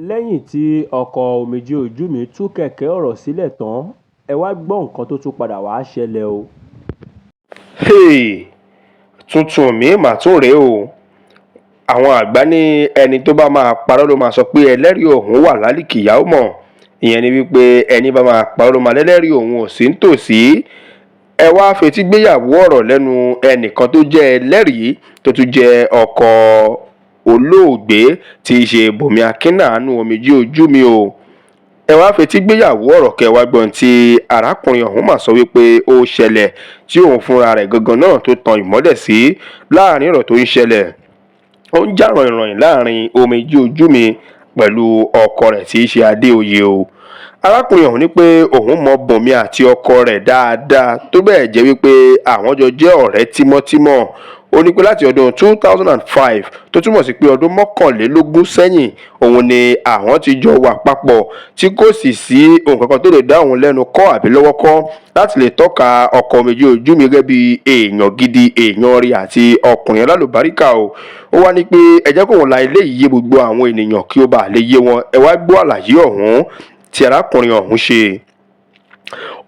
Lẹ́yìn tí ọkọ̀ Omijé Ojú Mi tú kẹ̀kẹ́ ọ̀rọ̀ sílẹ̀ tán, ẹ wàá gbọ́ nǹkan tó tún padà wàá ṣẹlẹ̀ o. Hey, tuntun mi-ín mà tún rèé o. Àwọn àgbà ní ẹni tó bá máa parọ́ ló máa sọ pé ẹlẹ́rìí òun wà lálìkìyámọ̀. Ìyẹn ni wípé ẹni bá máa parọ́ ló máa lẹ́lẹ́rìí òun ò sí nítòsí. Ẹ wáá fetí gbéyàwó ọ̀rọ̀ lẹ́nu ẹnìkan tó jẹ́ ẹlẹ́rìí tó tún jẹ́ ọkọ olóògbé tí í ṣe Bùnmi Akínàánú Omijé Ojú Mi o. Ẹ wáá fetí gbéyàwó ọ̀rọ̀ kẹ́ ẹ wá gbọ́n tí arákùnrin ọ̀hún mà sọ wípé ó ṣẹlẹ̀ tí òun fúnra rẹ̀ gangan náà tó tan ìmọ́lẹ̀ sí láàrin ọ̀rọ̀ tó ń ṣẹlẹ̀. Ó ń jà ràìnràìn láàrin Omijé Ojú Mi pẹ̀lú ọkọ rẹ̀ tí í ṣe Adéoyè o. Arákùnrin ọ̀hún ní pé òun mọ Bùnmi àti ọkọ rẹ̀ dáadáa, tó bẹ́ẹ̀ jẹ́ wípé àwọn jọ jẹ́ ọ̀rẹ́ tímọ́tímọ́. Ó ní pé láti ọdún 2005, tó túmọ̀ sí pé ọdún 21 sẹ́yìn, òun ni àwọn ti jọ wà papọ̀, tí kò sì sí ohun kankan tó lè dá òun lẹ́nu kọ́ àbí lọ́wọ́ kọ́ láti lè tọ́ka ọkọ Omijé Ojú Mi gẹ́gẹ́ bí èèyàn gidi, èèyàn rí àti ọkùnrin alálùbáríkà o. Ó wá ní pé ẹ jẹ́ kóun la eléyìí yé gbogbo àwọn ènìyàn kí ó bàa lè yé wọn. Ẹ wá gbọ́ àlàyé ọ̀hún tí arákùnrin ọ̀hún ṣe.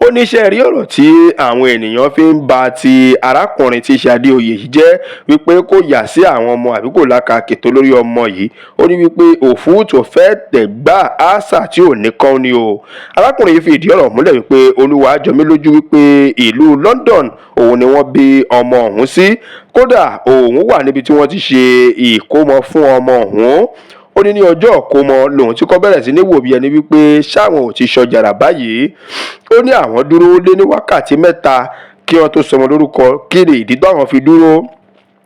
Ó ní ṣe rí ọ̀rọ̀ tí àwọn ènìyàn fi ń ba ti arákùnrin tí í ṣe Adéoyè yìí jẹ́, wípé kò yà sí àwọn ọmọ àbí kò lákàkì tó lórí ọmọ yìí. Ó ní wípé òfúùtù fẹ́ tẹ̀ gbá àṣà tí ò ní kán ni o. Arákùnrin yìí fi ìdí ọ̀rọ̀ múlẹ̀ wípé Olúwa jọ mí lójú wípé ìlú London òun ni wọ́n bí ọmọ ọ̀hún sí. Kódà, òun wà níbi tí wọ́n ti ṣe ìkómọ fún ọmọ ọ̀hún. Ó ní ní ọjọ́ ìkómọ lòun tí kò bẹ̀rẹ̀ sí ní wò bí ẹni wípé ṣáwọn ò ti ṣọjàrà báyìí. Ó ní àwọn dúró lé ní wákàtí 3 kí wọ́n tó sọmọ lórúkọ. Kí ni ìdí táwọn fi dúró?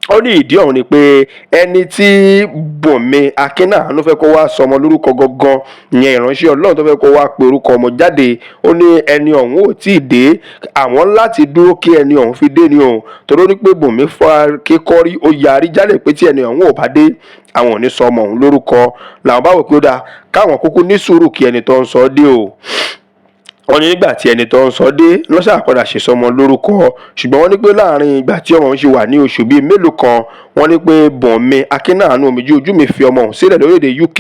Ó ní ìdí ọ̀hún ni pé ẹni tí Bùnmi Akínàánú fẹ́ kó wá sọmọ lórúkọ gangan, ìyẹn ìránṣẹ́ Ọlọ́run tó fẹ́ kó wá pe orúkọ ọmọ jáde, ó ní ẹni ọ̀hún ò tí ì dé. Àwọn láti dúró kí ẹni ọ̀hún fi dé ni o, torí ó ní pé Bùnmi fa kíkọ́rí, ó yarí jálẹ̀ pé tí ẹni ọ̀hún ò bá dé, àwọn ò ní sọ ọmọ ọ̀hún lórúkọ. Làwọn bá wò pé ó dáa káwọn kúkú ní sùúrù kí ẹni tó ń sọ dé o. Wọ́n ní nígbà tí ẹni tó ń sọ dé lọ́sà padà ṣèsọmọ lórúkọ. Ṣùgbọ́n wọ́n ní pé láàrin ìgbà tí ọmọ òun ṣe wà ní oṣù bíi mélòó kan, wọ́n ní pé Bùnmi Akínàánú Omijé Ojú Mi fi ọmọ òun sílẹ̀ lórílẹ̀‐èdè UK,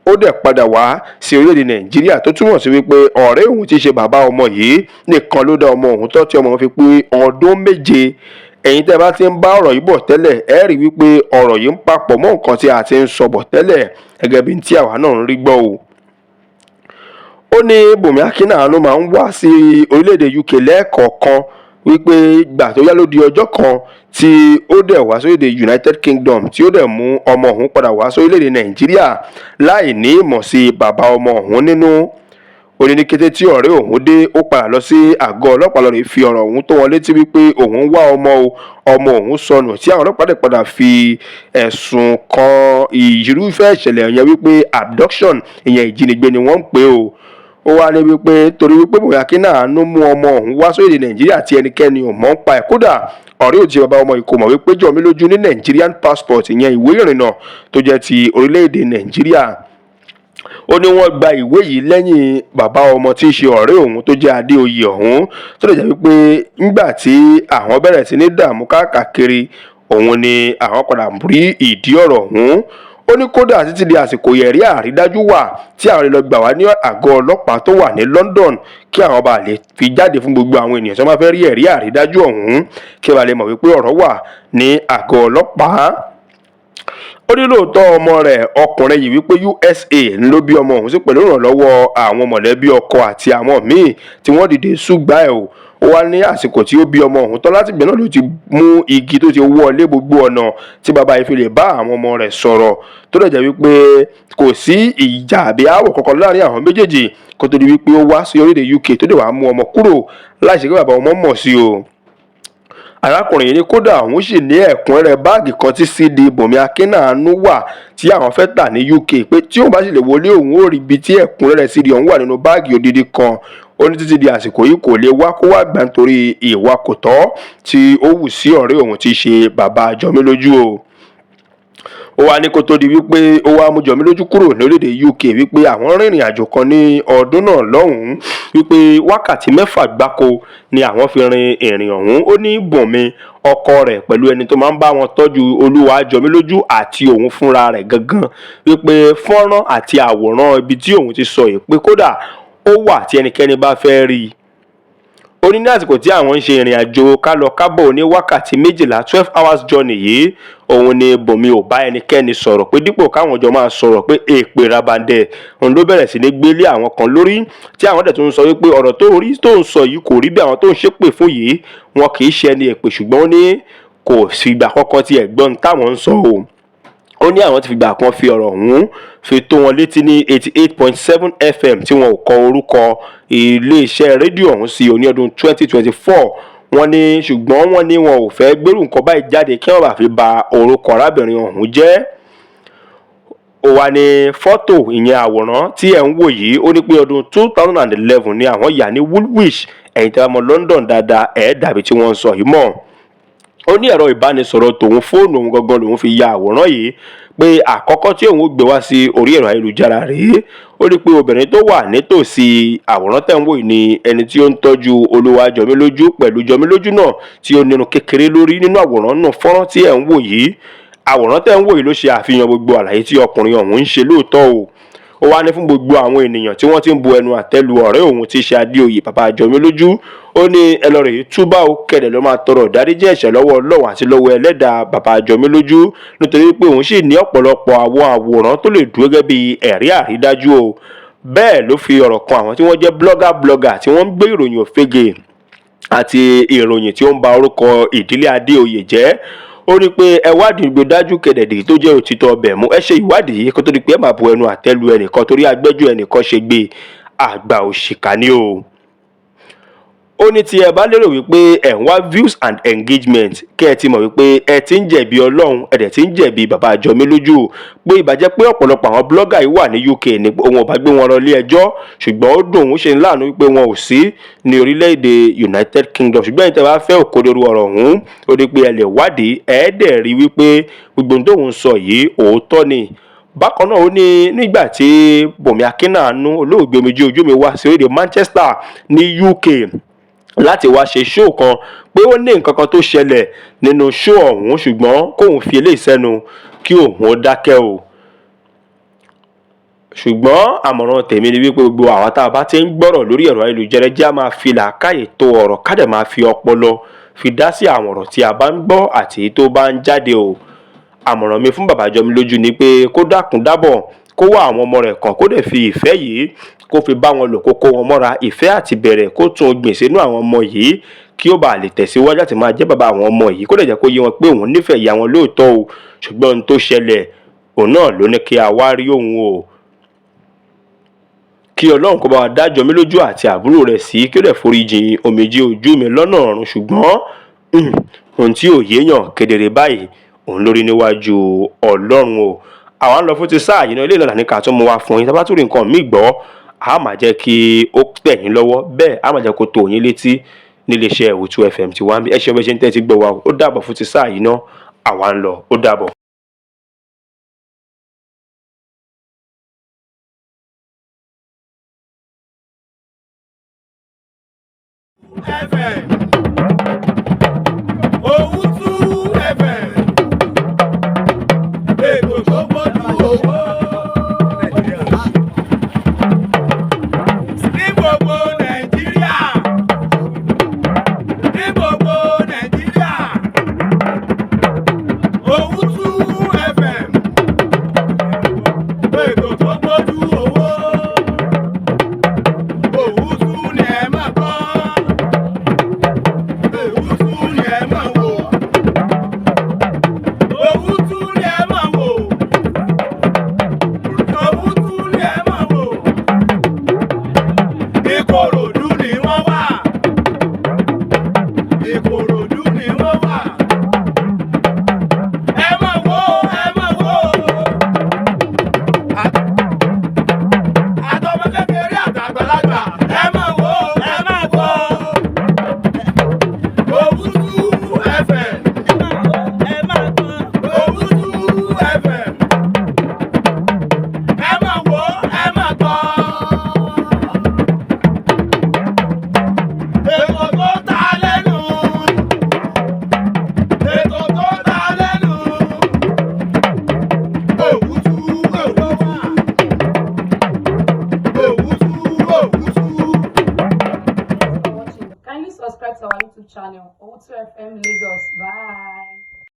ó dẹ̀ padà wá sí orílẹ̀‐èdè Nàìjíríà, tó túmọ̀ sí wípé ọ̀rẹ́ òun tí í ṣe bàbá ọmọ yìí nìkan ló dá ọmọ òun tọ́ tí ọmọ òun fi pé ọdún 7. Ẹ̀yin tẹ́ bá ti ń bá ọ̀rọ̀ yìí bọ̀ tẹ́lẹ̀, ẹ rí wípé ọ̀rọ̀ yìí ń papọ̀ mọ́ nǹkan tí a ti ń sọ bọ̀ tẹ́lẹ̀, gẹ́gẹ́ bí tí àwa náà ń rí gbọ́ o. Ó ní Bùnmi Akínàánú máa ń wá sí orílẹ̀-èdè UK lẹ́ẹ̀kọ̀ọ̀kan, wípé gbà tó yá ló di ọjọ́ kan tí ó dẹ̀ wá sórílẹ̀-èdè United Kingdom, tí ó dẹ̀ mú ọmọ òun padà wá sórílẹ̀-èdè Nàìjíríà láì ní ìmọ̀ sí bàbá ọmọ òun nínú. Ó ní ní kété tí ọ̀rẹ́ òun dé, ó padà lọ sí àgọ́ ọlọ́pàá lọ́ọ́ fi ọ̀rọ̀ òun tó wọn létí wípé òun wá ọmọ o, ọmọ òun sọnù, tí àwọn ọlọ́pàá dẹ̀ padà fi ẹ̀sùn kan irúfẹ́ ìṣẹ̀lẹ̀ yẹn wípé abduction, ìyẹn ìjínigbé ni wọ́n ń pè o. Ó wá ní wípé torí wípé Bùnmi Akínàánú mú ọmọ òun wá sórílẹ̀ Nàìjíríà tí ẹnikẹ́ni ò mọ̀ ń pa ẹ̀, kódà ọ̀rẹ́ òtí bàbá ọmọ yìí kò mọ̀ wípé Jọmílójú ní Nigerian passport, ìyẹn ìwé ìrìnnà tó jẹ́ ti orílẹ̀-èdè Nàìjíríà. Ó ní wọ́n gba ìwé yìí lẹ́yìn bàbá ọmọ tí í ṣe ọ̀rẹ́ òun tó jẹ́ Adéoyè ọ̀hún, tó lè jẹ́ wípé ńgbà tí àwọn bẹ̀rẹ̀ sí ní dààmú káàkiri, òun ni àwọn padà rí ìdí ọ̀rọ̀ ọ̀hún. Ó ní kódà, títí di àsìkò yẹ̀rí àrídájú wà tí àwọn lè lọ gbà wá ní àgọ́ ọlọ́pàá tó wà ní London, kí àwọn bá lè fi jáde fún gbogbo àwọn ènìyàn tí wọ́n bá fẹ́ rí ẹ̀rí àrídájú ọ̀hún, kí wọ́n bá lè mọ̀ wípé ọ̀rọ̀ wà ní àgọ́ ọlọ́pàá. Ó ní lóòótọ́ ọmọ rẹ̀ ọkùnrin yìí, wípé USA ló bí ọmọ òun sí pẹ̀lú ìrànlọ́wọ́ àwọn mọ̀lẹ́bí ọkọ àti àwọn míì tí wọ́n dìde ṣùgbà ẹ̀ o. Ó wá ní àsìkò tí ó bí ọmọ òun tán, láti ìgbà náà ló ti mú igi tó ti wọ́ lé gbogbo ọ̀nà tí bàbá yìí fi lè bá àwọn ọmọ rẹ̀ sọ̀rọ̀, tó dẹ̀ jẹ́ wípé kò sí ìjà àbí aáwọ̀ kankan láàrin àwọn méjèèjì kó tó di wípé ó wá sí orílẹ̀-èdè UK, tó dẹ̀ wá mú ọmọ kúrò láì ṣe pé bàbá ọmọ mọ̀ sí o. Arákùnrin yìí ní kódà, òun sì ní ẹ̀kúnrẹ́rẹ́ báàgì kan tí CD Bùnmi Akínàánú wà tí àwọn fẹ́ tà ní UK, pé tí òun bá sì lè wọlé, òun ó rí ibi tí ẹ̀kúnrẹ́rẹ́ CD ọ̀hún wà nínú báàgì odidi kan. Ó ní títí di àsìkò yìí, kò lè wá kó wá gbà nítorí ìwà kò tọ́ tí ó wù sí ọ̀rẹ́ òun tí í ṣe bàbá Jọmílójú o. Ó wá ní kó tó di wípé ó wá mú Jọmilójú kúrò lórílẹ̀‐èdè UK, wípé àwọn rìnrìn àjò kan ní ọdún náà lọ́hùn-ún, wípé wákàtí 6 gbáko ni àwọn fi rin ìrìn ọ̀hún. Ó ní Bùnmi ọkọ rẹ̀ pẹ̀lú ẹni tó máa ń bá wọn tọ́jú Olúwajọmilójú àti òun fúnra rẹ̀ gangan, wípé fọ́nrán àti àwòrán ibi tí òun ti sọ yìí pé kódà ó wà tí ẹnikẹ́ni bá fẹ́ rí i. Ó ní ní àsìkò tí àwọn ń ṣe ìrìn àjò kálọ kábọ̀ ní wákàtí 12, 12 hours journey yìí, òun ni Bùnmi ò bá ẹnikẹ́ni sọ̀rọ̀, pé dípò káwọn jọ máa sọ̀rọ̀, pé èpè rabandẹ̀ òun ló bẹ̀rẹ̀ sí ní gbélé àwọn kan lórí, tí àwọn dẹ̀ tún ń sọ wípé ọ̀rọ̀ tó rí tó ń sọ yìí kò rí bí àwọn tó ń ṣépè fún yìí, wọn kì í ṣe ẹni èpè. Ṣùgbọ́n ó ní kò fìgbà kọ́kọ́ tí ẹ̀gbọ́n táwọn ń sọ o. Ó ní àwọn ti fìgbà kan fi ọ̀rọ̀ ọ̀hún fi tó wọn létí ní 88.7 FM, tí wọn ò kọ orúkọ iléeṣẹ́ rédíò ọ̀hún sí, ní ọdún 2024. Wọ́n ní ṣùgbọ́n wọ́n ní wọn ò fẹ́ gbérù nǹkan báyìí jáde kí wọ́n bá fi ba orúkọ arábìnrin ọ̀hún jẹ́. Ó wà ní fọ́tò, ìyẹn àwòrán tí ẹ̀ ń wò yìí, ó ní pé ọdún 2011 ni àwọn yà ní Woolwich. Ẹ̀yin tí wọ́n mọ London dáadáa, ẹ̀ dàbí tí wọ́n ń sọ yìí mọ̀. Ó ní ẹ̀rọ ìbánisọ̀rọ̀ tòun, fóònù òun gangan lòun fi ya àwòrán yìí, pé àkọ́kọ́ tí òun ó gbé wá sí orí ẹ̀rọ ayélujára rèé. Ó ní pé obìnrin tó wà nítòsí àwòrán tẹ̀ ń wò yìí ni ẹni tí ó ń tọ́jú Olúwajọmilójú pẹ̀lú Jọmilójú náà tí ó nírun kékeré lórí nínú àwòrán náà. Fọ́nrán tí ẹ̀ ń wò yìí, àwòrán tẹ̀ ń wò yìí ló ṣe àfihàn gbogbo àlàyé tí ọkùnrin ọ̀hún ń ṣe lóòótọ́ o. Ó wá ní fún gbogbo àwọn ènìyàn tí wọ́n ti ń bu ẹnu àtẹ́ lu ọ̀rẹ́ òun tí í ṣe Adéoyè bàbá Jọmilójú, ó ní ẹ lọ rèé túbá o, kẹ̀dẹ̀ ló máa tọrọ ìdáríjì ẹ̀ṣẹ̀ lọ́wọ́ Ọlọ́run àti lọ́wọ́ ẹlẹ́dàá bàbá Jọmilójú, nítorí pé òun sì ní ọ̀pọ̀lọpọ̀ àwọn àwòrán tó lè dúró gẹ́gẹ́ bí ẹ̀rí àrídájú o. Bẹ́ẹ̀ ló fi ọ̀rọ̀ kan àwọn tí wọ́n jẹ́ blogger tí wọ́n ń gbé ìròyìn òfegè àti ìròyìn tí ó ń ba orúkọ ìdílé Adéoyè jẹ́. Ó ní pé ẹ wádìí gbogbo dájú kẹ̀dẹ̀dì tó jẹ́ òtítọ́ ọbẹ̀ mú, ẹ ṣe ìwádìí kó tó di pé ẹ máa bu ẹnu àtẹ́ lu ẹnìkan, torí agbẹ́jọ́ ẹnìkan ṣe gbé àgbà òṣìkà ni o. Ó ní tí ẹ bá lérò wípé ẹ̀ ń wá views and engagement, kẹ́ ẹ ti mọ̀ wípé ẹ ti ń jẹ̀bi Ọlọ́run, ẹ dẹ̀ ti ń jẹ̀bi bàbá Jọmilójú, pé ìbàjẹ́ pé ọ̀pọ̀lọpọ̀ àwọn blogger yìí wà ní UK ní òun ò bá gbé wọn lọ ilé ẹjọ́. Ṣùgbọ́n ó dùn òun ṣe ń láàánú wípé wọn ò sí ní orílẹ̀-èdè United Kingdom. Ṣùgbọ́n ẹ̀yin tẹ́ bá fẹ́ òkodoro ọ̀rọ̀ ọ̀hún, ó ní pé ẹ lè wádìí, ẹ dẹ̀ rí wípé gbogbo ohun tóun sọ yìí, òótọ́ ni. Bákan náà, ó ní nígbà tí Bùnmi Akínàánú, olóògbé Omijé Ojú Mi, wá sí orílẹ̀ Manchester ní UK láti wá ṣe show kan, pé ó ní nǹkan kan tó ṣẹlẹ̀ nínú show ọ̀hún, ṣùgbọ́n kóun fi eléyìí sẹ́nu kí òun ó dákẹ́ o. Ṣùgbọ́n àmọ̀ràn tèmi ni wípé gbogbo àwa tá a bá ti ń gbọ́rọ̀ lórí ẹ̀rọ ayélujára, jẹ́ á máa fi làákàyè tó ọ̀rọ̀, ká dẹ̀ máa fi ọpọlọ fi dá sí àwọn ọ̀rọ̀ tí a bá ń gbọ́ àti tó bá ń jáde o. Àmọ̀ràn mi fún bàbá Jọmilójú ni pé kó dákun dábọ̀, kó wá àwọn ọmọ rẹ̀ kàn, kó dẹ̀ fi ìfẹ́ yìí kó fi bá wọn lò, kó kó wọn mọ́ra, ìfẹ́ àti bẹ̀rẹ̀ kó tún gbìn sínú àwọn ọmọ yìí, kí ó bàa lè tẹ̀síwájú àti máa jẹ́ bàbá àwọn ọmọ yìí, kó dẹ̀ jẹ́ kó yé wọn pé òun nífẹ̀ẹ́ ìyá wọn lóòótọ́ o. Ṣùgbọ́n ohun tó ṣẹlẹ̀, òun náà ló ní kí a wá rí òun o. Kí Ọlọ́run kó bá wa dá Jọmilójú àti àbúrò rẹ̀ sí, kí ó dẹ̀ foríjìn Omijé Ojú Mi lọ́nà ọ̀run. Ṣùgbọ́n ohun tí ò yéèyàn kedere báyìí, òun lórí níwájú Ọlọ́run o. Àwa ń lọ fún ti sáà yìí náà. Ilé ìlànà ní ká tún mú wá fún yín. Tá bá tún rí nǹkan míì gbọ́, a máa jẹ́ kí ó tẹ̀ yín lọ́wọ́, bẹ́ẹ̀ a máa jẹ́ kó tó yín létí níléeṣẹ́ Òwútú FM tí wá ń bí. Ẹ ṣe ọbẹ̀ ṣe ń tẹ́tí gbọ́ wa. Ó dàbọ̀ fún ti sáà yìí náà. Àwa ń lọ, ó dàbọ̀. FM. Òwútú FM. Ètò tó bójú owó. Ní gbogbo Nàìjíríà. Ní gbogbo Nàìjíríà. Òwútú FM. Ètò tó bójú owó. Òwútú ni ẹ máa gbọ́. Òwútú ni ẹ máa wò. to our YouTube channel, Owutu FM Lagos. Bye.